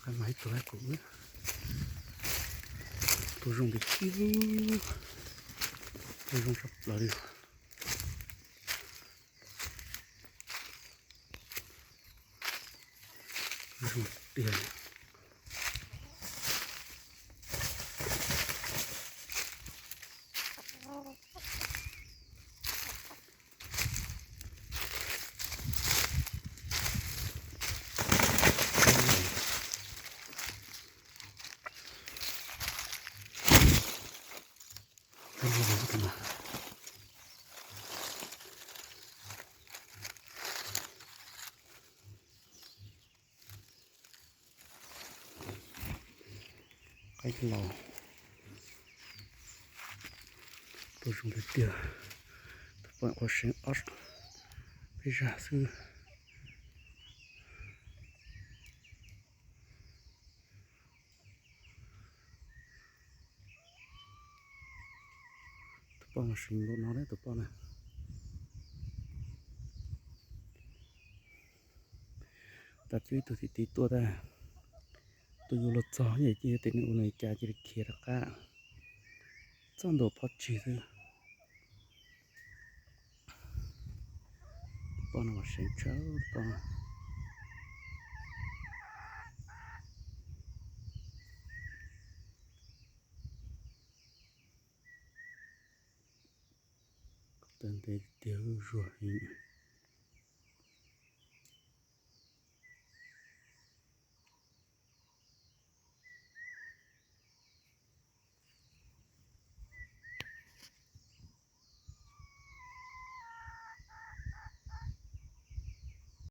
Mas ib tug kuv, tus zoo tiag tiag, tus zoo tshaj plaws li. Zoo tiag. Qaib laus, tus zoo tiag tiag, tus poj niam qhuav seev ob peb zag xwb. Tus poj mas seev npaum no ne, tus poj na. Tab twb ib tug tim tid tuaj tag, tus yus los txog ces cia tias nws ua nws li cas cia li khiav rov qab. Txoj ntuas phov tsig xwb. Poj no mas seev tshaj poj. Tawv ntev tiag, zuag heev.